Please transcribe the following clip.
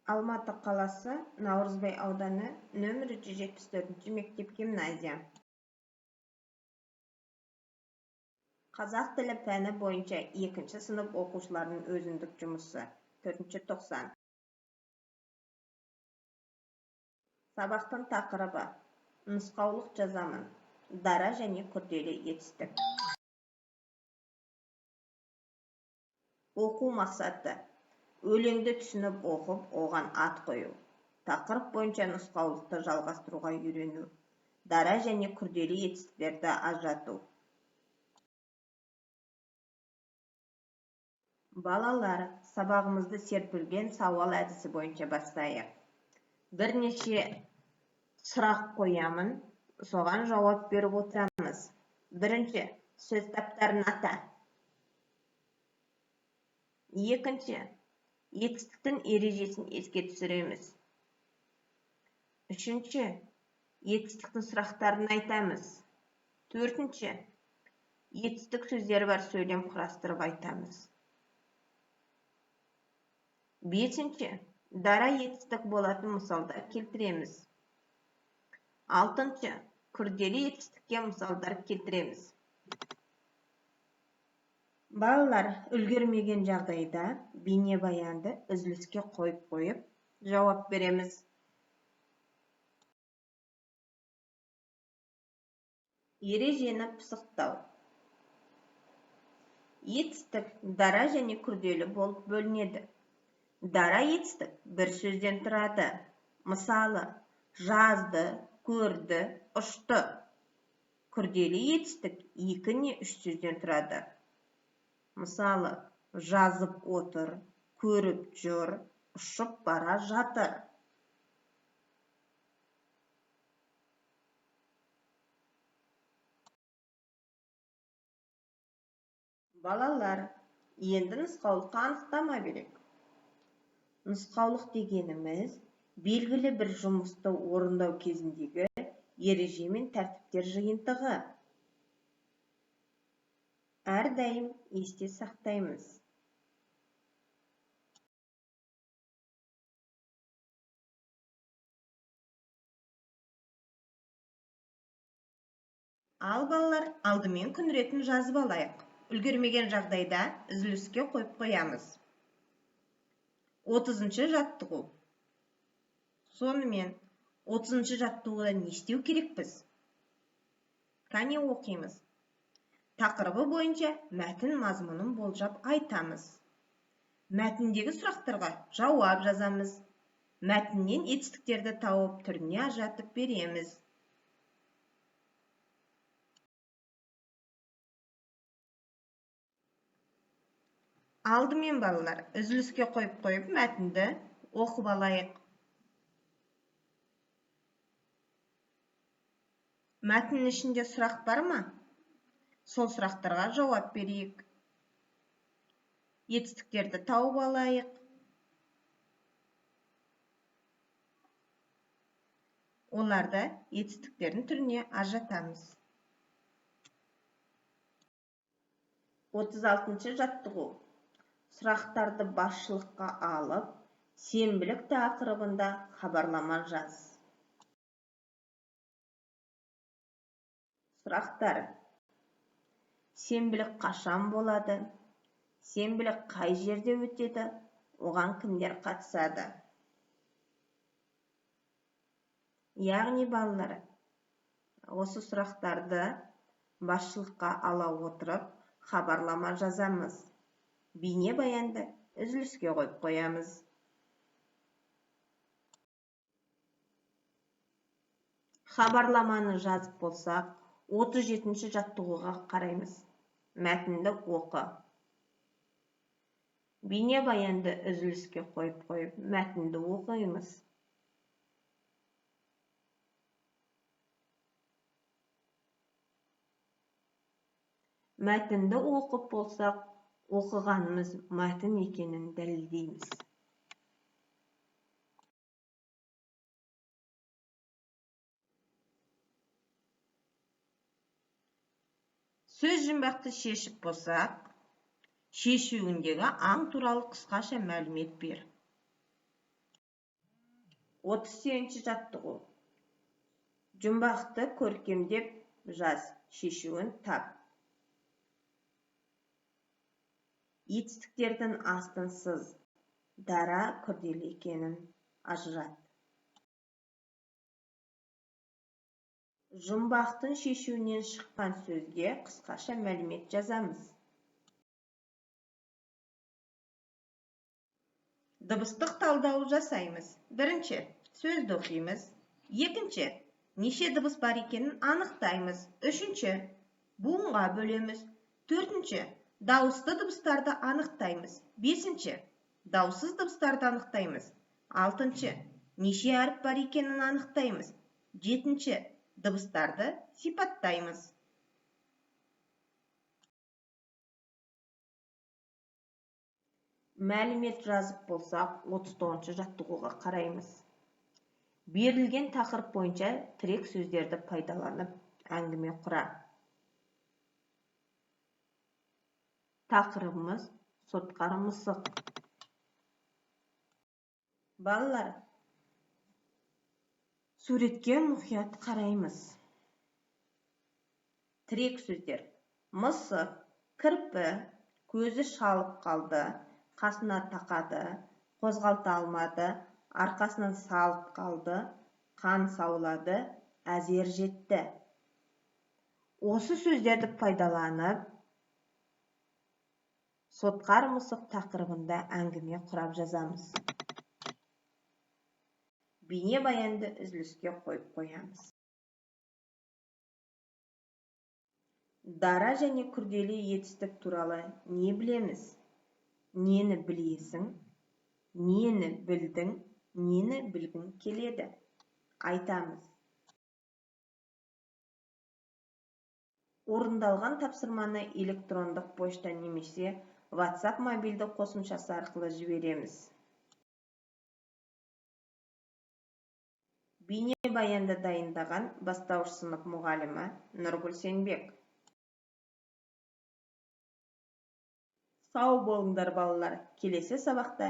Алматы қаласы, Наурызбай ауданы, нөмірі 174 мектеп-гимназия. Қазақ тілі пәні бойынша 2-ші сынып оқушыларының өзіндік жұмысы, 4-ші тоқсан. Сабақтың тақырыбы: нұсқаулық жазамын, дара және күрделі етістік. Оқу мақсаты: өлеңді түсініп оқып, оған ат қою, тақырып бойынша нұсқаулықты жалғастыруға үйрену, дара және күрделі етістіктерді ажырату. Балалар, сабағымызды серпілген сауал әдісі бойынша бастайық. Бірнеше сұрақ қоямын, соған жауап беріп отырамыз. Бірінші, сөз таптарын ата. Екінші, етістіктің ережесін еске түсіреміз. Үшінші, етістіктің сұрақтарын айтамыз. Төртінші, етістік сөздері бар сөйлем құрастырып айтамыз. Бесінші, дара етістік болатын мысалдар келтіреміз. Алтыншы, күрделі етістікке мысалдар келтіреміз. Балалар, үлгермеген жағдайда бейнебаянды үзіліске қойып-қойып жауап береміз. Ережені пысықтау. Етістік дара және күрделі болып бөлінеді. Дара етістік бір сөзден тұрады. Мысалы, жазды, көрді, ұшты. Күрделі етістік 2 не 3 сөзден тұрады. Мысалы, жазып отыр, көріп жүр, ұшып бара жатыр. Балалар, енді нұсқаулыққа анықтама берейік. Нұсқаулық дегеніміз белгілі бір жұмысты орындау кезіндегі ереже мен тәртіптер жиынтығы. Әрдайым есте сақтаймыз. Ал балалар, алдымен күн ретін жазып алайық. Үлгермеген жағдайда үзіліске қойып қоямыз. 30-шы жаттығу. Сонымен, 30-шы жаттығуда не істеу керекпіз? Кәне оқимыз. Тақырыбы бойынша мәтін мазмұнын болжап айтамыз. Мәтіндегі сұрақтарға жауап жазамыз. Мәтіннен етістіктерді тауып, түріне ажыратып береміз. Алдымен балалар, үзіліске қойып-қойып мәтінді оқып алайық. Мәтіннің ішінде сұрақ бар ма? Сол сұрақтарға жауап берейік. Етістіктерді тауып алайық. Оларды етістіктердің түріне ажыратамыз. 36-шы жаттығу. Сұрақтарды басшылыққа алып, сенбілік тақырыбында хабарлама жаз. Сұрақтар. Сенбілік қашан болады? Сенбілік қай жерде өтеді? Оған кімдер қатысады? Яғни балалар, осы сұрақтарды басшылыққа ала отырып, хабарлама жазамыз. Бейнебаянды үзіліске қойып қоямыз. Хабарламаны жазып болсақ, 37-ші жаттығуға қараймыз. Мәтінді оқы. Бейнебаянды үзіліске қойып-қойып мәтінді оқимыз. Мәтінді оқып болсақ, оқығанымыз мәтін екенін дәлелдейміз. Сөз жұмбақты шешіп болсақ, шешуіндегі аң туралы қысқаша мәлімет бер. 38 жаттығу. Жұмбақты көркемдеп жаз, шешуін тап. Етістіктердің астын сыз, дара күрделі екенін ажырат. Жұмбақтың шешуінен шыққан сөзге қысқаша мәлімет жазамыз. Дыбыстық талдау жасаймыз. Бірінші, сөзді оқимыз. Екінші, неше дыбыс бар екенін анықтаймыз. Үшінші, буынға бөлеміз. Төртінші, дауысты дыбыстарды анықтаймыз. Бесінші, дауыссыз дыбыстарды анықтаймыз. Алтыншы, неше әріп бар екенін анықтаймыз. Жетінші, дыбыстарды сипаттаймыз. Мәлімет жазып болсақ, 39 жаттығуға қараймыз. Берілген тақырып бойынша тірек сөздерді пайдаланып әңгіме құра. Тақырыбымыз сотқар мысық. Балалар, суретке мұқият қараймыз. Тірек сөздер: мысық, кірпі, көзі шалып қалды, қасына тақады, қозғалта алмады, арқасынан салып қалды, қан саулады, әзер жетті. Осы сөздерді пайдаланып, сотқар мысық тақырыбында әңгіме құрап жазамыз. Бейнебаянды үзіліске қойып қоямыз. Дара және күрделі етістік туралы не білеміз? Нені білесің, нені білдің, нені білгің келеді? Айтамыз. Орындалған тапсырманы электрондық пошта немесе WhatsApp мобильді қосымшасы арқылы жібереміз. Бейнебаянды дайындаған бастауыш сынып мұғалімі Нұргүл Сенбек. Сау болыңдар, балалар. Келесі сабақта